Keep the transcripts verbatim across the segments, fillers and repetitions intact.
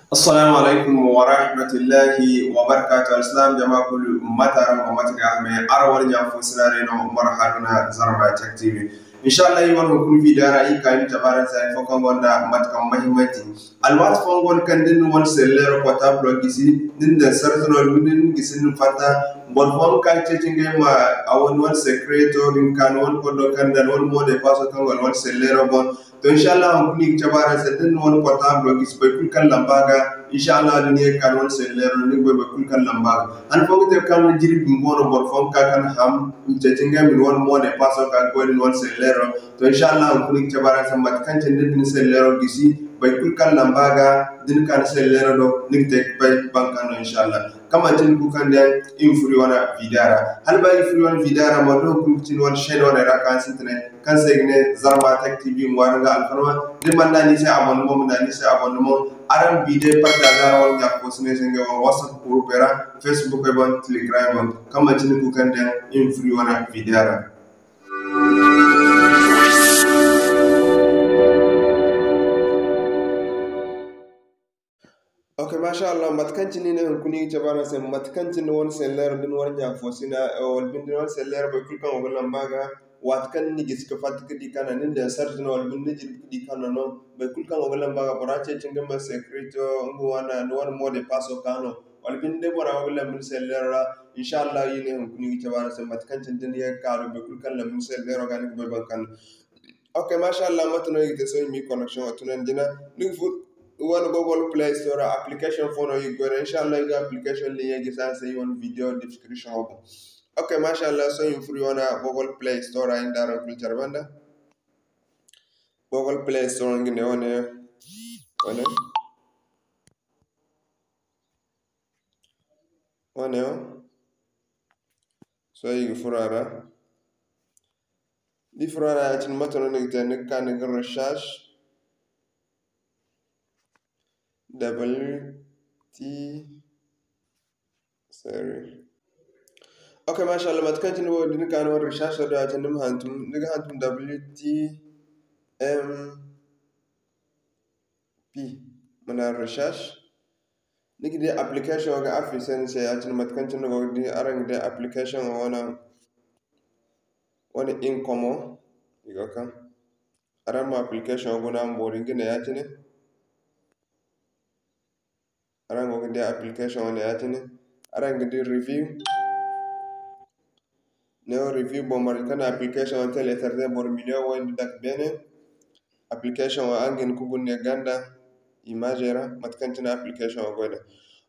Assalamu alaykum warahmatullahi wabarakatuh. Alsilaam jama kulu, mate araŋ go, mate ga hamey? Araŋ wane ɲa fo sinaray no, Umaru Haruna, Zarma Tech T V. Inshallah, iri wane hunkuna video ra, iri ka iri ma cabe araŋ se hari fo kaŋ gonda mate kaŋ muhimmanci. Alwaati fooyaŋ go no kaŋ da ni na ni wane selleero portable gisi, da ni daŋ sarti no, da ni gisi ni fatta, boro fooyaŋ ga ka ga ceeci ngey ma a wane, ni wane secreto din ka, ni wane koddo kaŋ daŋ, ni wane mot de passo kaŋ go ni wane selleero boŋ. To, inshallah, hunkuna iri ga cabe araŋ se, da ni na ni wane portable gisi, boro kulu kaŋ lamba ga, inshallah, da ni ye ga ka ni wane selleero, ni ga bay boro kulu kaŋ lamba ga. Han fooyaŋ ga te kaŋ jirbi bumbo no boro fooyaŋ ga ka kaŋ ham, i ma ceeci ngey ma ni wane mot de passo ka ga goy da ni wane selleero. To, inshallah, hunkuna iri ga cabe araŋ se mate kaŋ cine da ni na ni selleero gisi, boro kulu kaŋ lamba ga, da ni ka ni selleero do, ni ga te ga bay baŋ kaŋ no, inshallah. Kaŋ manti ni kulu kaŋ day, iri ma furo iri wane video ra. Hala ba iri furo iri wane video ra mo, da hunkuna ga ti ni wane chaîne wane ra ka sintinay, kaŋ se i ga ne Zarma Tech T V, ŋwaari nga alfarma. Da ni mana naŋ a ni se abonnement, ma naŋ a ni se abonnement. Araŋ ma bi day partager araŋ wane ɲa fo sinaray se ngey wane WhatsApp group ra, Facebook boŋ, Telegram boŋ. Kaŋ manti ni kulu kaŋ day, iri ma furo iri wane video ra. Ok, masha Allah, mate kaŋ cine i ne hunkuna iri ga cabe araŋ se, mate kaŋ cine ni wane selleero da ni wane ɲa fo sina, eh, wala binde ni wane selleero boro kulu kaŋ go ga lamba ga, waati kaŋ ni na gisi ga fatta ga di kaŋ a no, ni na daŋ sarti no, wala binde ni jirbi ga di kaŋ a no, boro kulu kaŋ go ga lamba ga, bora ceeci nga ma secreto, nga wane, ni wane mot de passo ka no, wala binde bora go ga lamba ni selleero ra, inshallah, iri ne hunkuna iri ga cabe araŋ se, mate kaŋ cine da ni ye ga ka do, boro kulu kaŋ lamba ni selleero ga, ni ga bay boro kaŋ no. Ok, masha Allah, mate no iri ga te sohõ, iri ma iri connection wo tunandi jina. Ni ga furo wane Google Play Store ra, application fo no iri ga goy da. Insha Allah, iri ga application lien yaŋ gisi araŋ se iri wane video description wo boŋ. Ok, masha Allah, sohõ iri ma furo iri wane Google Play Store ra, iri nda araŋ kulu care banda. Google Play Store nga ne wane, wane. Wane wo. Sohõ iri ga furo a ra. Da iri furo a ra ya-cine, mate no ni ga te? Ni ga ka ni ga recherche W T, sorry. Ok, masha Allah, mate kaŋ cine wo, da ni ka ni wane recherche do ya-cine, ni ma hantum, ni ga hantum W T M P, ma na recherche. Ni ga di application wo ga afficher ni se ya-cine, mate kaŋ cine ni go ga di, araŋ ga di application wo wane, wane income wo, i go ga ka. Araŋ ma application wo guna ma boori, nga ne ya-cine. Araŋ go ga di application wo ne ya-cine. Araŋ ga di review. Ne wo review boŋ marje kaŋ na application wo télécharger boro million wayna dake beene. Application wo araŋ ga hin ka guna ne ganda image ra, mate kaŋ cine application wo goy da.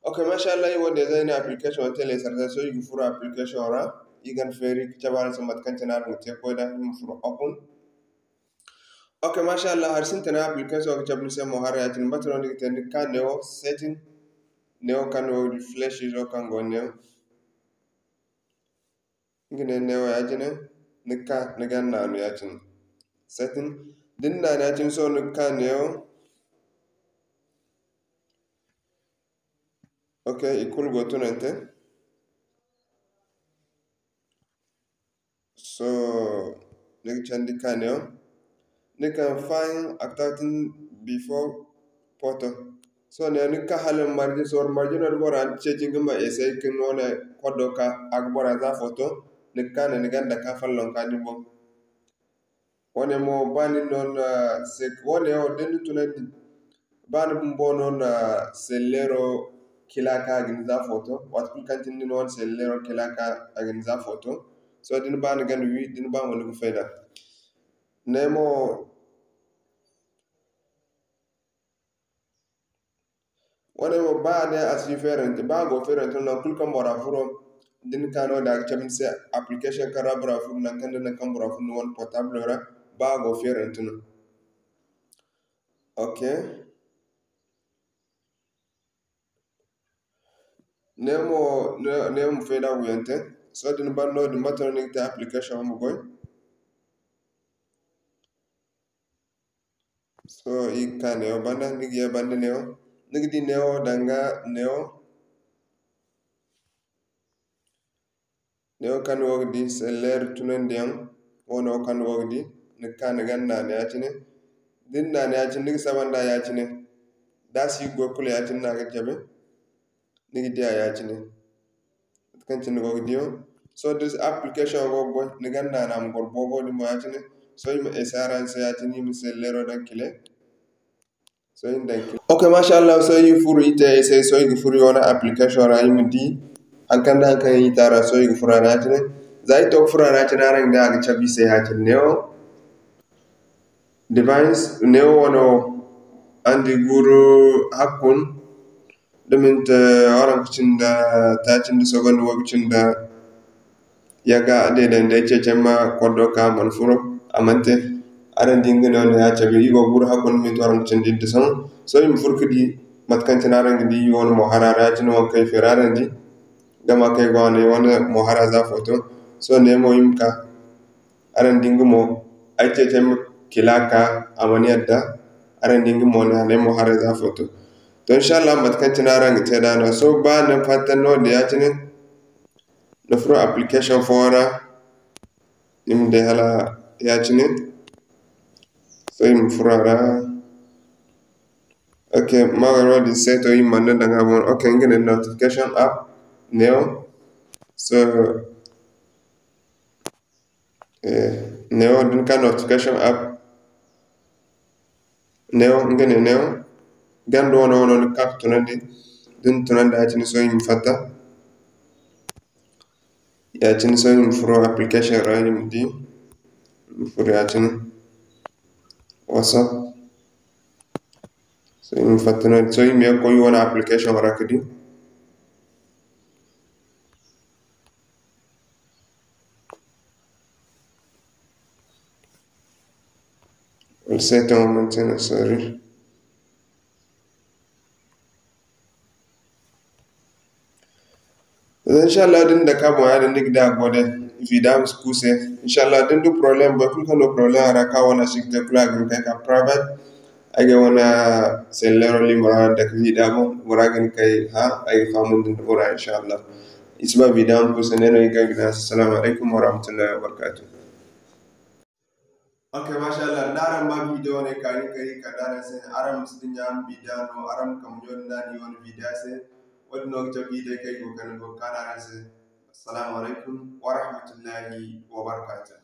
Ok, masha Allah, iri wo déjà iri na application wo télécharger, sohõ iri ga furo application wo ra, iri ga ni feeri ka cabe araŋ se mate kaŋ cine araŋ ga te koy da, iri ma furo open. Ok, masha Allah, hari sintina application wo ga cabe ni se mo haray ya-cine, mate no ni ga te? Ni ga ka ne wo setting, ne wo kaŋ ni go ga di flèche izo kaŋ go ne wo. Nga ne neewo ya-cine, ni ga ka, ni ga naanu ya-cine. Setting, da ni naanu ya-cine, sohõ ni ga ka neewo. Ok, i kulu go tunante. Sohõ ni ga candi ka neewo. Ni ga find activating before photo. Sohõ ne ni ga ka hala marje, sorro marje no da bora ceeci nga ma essayer ka nga wane koddo ka a ga bora za photo, ni ga ka ne ni ganda ka follonka din boŋ. Wane mo ba ni no na se, wane wo da ni tunandi, ba ni bumbo no na selleero kila ka a ga ni za photo, waati kulu kaŋ cine ni na wane selleero kila ka a ga ni za photo. Sohõ da ni ba ni ga ni wi, da ni ba mo ni ga fay d'a. Ne mo, Wane wo, ba day a si feerante, ba a go feerante no, nangu kulu kaŋ bora furo, da ni ka no-din a ga cabe ni se application kaŋ ra bora furo, nangu kaŋ da nangu kaŋ bora furo ni wane portable ra, ba a go feerante no. Ok. Ne mo, ne, ne mo fayda wuyante. Sohõ da ni ban no-din, mate no ni ga te application wo ma goy? Sohõ iri ga ka neewo banda, ni ga ye banda neewo, ni ga di neewo danga neewo. Neewo kaŋ ni go ga di selleer tunandiyaŋ, wo no kaŋ ni go ga di, ni ga ka ni ga naanu ya-cine. Da ni naanu ya-cine, ni ga saba nda ya-cine. Da a si ga goy kulu ya-cine no a ga cabe. Ni ga di a ya-cine. Mate kaŋ cine ni go ga di wo. Sohõ da application wo go ga goy, ni ganda a no a ma goro boobo din boŋ ya-cine. Sohõ i ma essayer araŋ se ya-cine, i ma selleero daŋ kile. Sohõ i ma daŋ kile. Ok, masha Allah, sohõ i furo i te ay se, sohõ i ga furo i wane application ra, i ma di haŋ kaŋ nda haŋ kaŋ i te a ra, sohõ i ga furo a ra ya-cine. Za i to ga furo a ra ya-cine, araŋ ga di a ga cabe i se ya-cine neewo. Device, neewo wane wo, araŋ di guuru hakkun, da minti waranka cindi taaci nda sogonda way ga cindi yagga, a deedandi ay ceecay ma koddo ka a mana furo, a mana te. Araŋ di nga no ne a cabe, i go guuru hakkun da minti waranka cindi iddu sohõ. Sohõ i ma furo ga di mate kaŋ cine araŋ ga di i wane mo hara ra, ya-cine wo kaŋ i feeri araŋ di. Gama kaŋ ay go a ne ay wane mo hara za foto. Sohõ ne mo i ma ka. Araŋ di nga mo, ay ceecay ma kila ka, a mana yadda. Araŋ di nga mo ne a ne mo haray za foto. To, inshallah, mate kaŋ cine araŋ ga te nd'a no. Sohõ ba ni fatta noodin ya-cine, ni furo application fooyaŋ ra, ni ma day hala ya-cine. Sohõ i ma furo a ra. Ok, ma ga noodin se to, i ma mana daŋ a boŋ. Ok, nga ne notification app neewo. Sohõ Eh, neewo da ni ka notification app, neewo, nga ne neewo, ganda wano wano ni ga ka ga tunandi, da ni tunandi ya-cine sohõ i ma fatta, ya-cine sohõ i ma furo application ra i ma di, i ma furo ya-cine, WhatsApp, sohõ i ma fatta no-din, sohõ i ma ye ga koy i wane application ra ga di. Wala setting wo manti no, sorry. Inshallah da ni dake a boŋ ya-din ni ga di a go day. Vidéo ma si ku se. Inshallah da ni du problème, boro kulu kaŋ du problème a ra kaŋ a wane a si ga te kulu a ga hin ga kay ka private. Ay ga ay wane selleero limo ra dake vidéo boŋ, bora ga hin ga kay hã, ay ga fahamandi nda bora inshallah. Iri si ba vidéo ma ku se, ne no iri ga ay ga ne araŋ se, Assalamu alaykum warahmatullahi wabarakatuh. Ok, mashallah, da araŋ ba vidéo ne kaani kaŋ iri kande araŋ se, araŋ ma si dinya vidéo no, araŋ ma kambe ɲo din da ni wane vidéo se. Wo-din no ga cabe vidéo kaŋ iri go ga kande go ga kaanu araŋ se. Assalamu alaykum warahmatullahi wabarakatuh.